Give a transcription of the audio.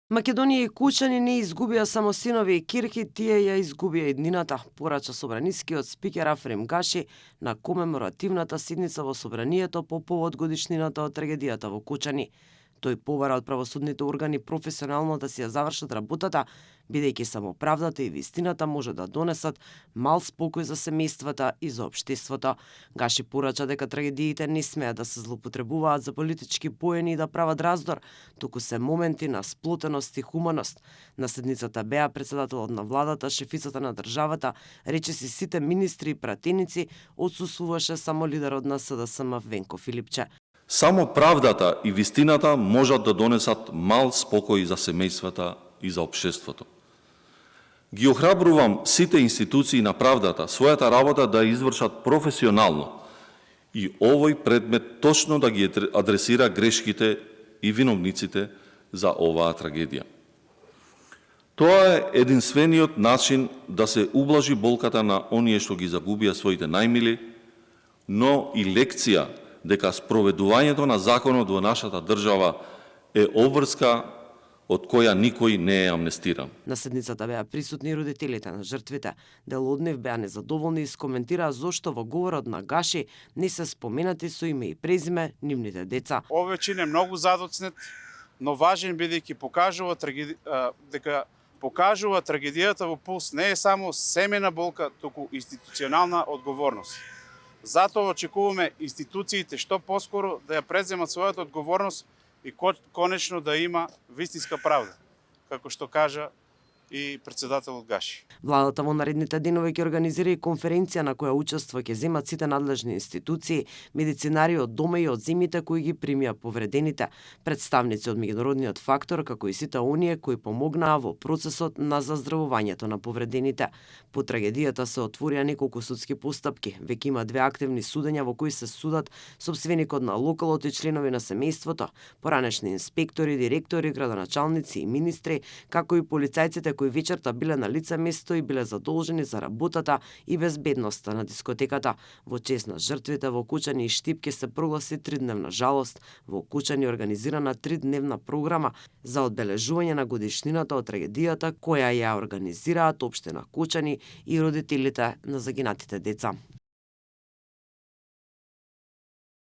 Македонија и Кучани не изгубија само синови и кирки, тие ја изгубија иднината, порача собранискиот спикер Афрем Гаши на комеморативната седница во собранието по повод годишнината од трагедијата во Кучани. Тој побара од правосудните органи професионално да си ја завршат работата, бидејќи само правдата и вистината може да донесат мал спокој за семејствата и за општеството. Гаши порача дека трагедиите не смеат да се злоупотребуваат за политички поени и да прават раздор, туку се моменти на сплотеност и хуманост. На седницата беа претседателот на владата, шефицата на државата, речиси сите министри и пратеници, отсуствуваше само лидерот на СДСМ Венко Филипче. Само правдата и вистината можат да донесат мал спокој за семејствата и за општеството. Ги охрабрувам сите институции на правдата својата работа да извршат професионално и овој предмет точно да ги адресира грешките и виновниците за оваа трагедија. Тоа е единствениот начин да се ублажи болката на оние што ги загубија своите најмили, но и лекција дека спроведувањето на законот во нашата држава е обврска од која никој не е амнестиран. На седницата беа присутни родителите на жртвите. Дел од нив беа незадоволни и скоментираа зошто во говорот на Гаши не се споменати со име и презиме нивните деца. Овој чин е многу задоцнет, но важен бидејќи покажува трагедијата во Пулс не е само семена болка, туку институционална одговорност. Затоа очекуваме институциите што поскоро да ја преземат својата одговорност и конечно да има вистинска правда, како што кажа и претседателот Гаши. Владата во наредните денови ќе организира и конференција на која учество ќе земат сите надлежни институции, медицинари од дома и од земјите кои ги примија повредените, представници од меѓународниот фактор, како и сите оние кои помогнаа во процесот на заздравувањето на повредените. По трагедијата се отворија неколку судски постапки. Веќе има 2 активни судења во кои се судат сопственикот на локалот и членови на семејството, поранешни инспектори, директори, градоначалници и министри, како и полицајците кои вечерта биле на лице место и биле задолжени за работата и безбедноста на дискотеката. Во чест на жртвите во Кучани и Штип се прогласи 3-дневна жалост. Во Кучани организирана 3-дневна програма за одбележување на годишнината од трагедијата која ја организираат општина Кучани и родителите на загинатите деца.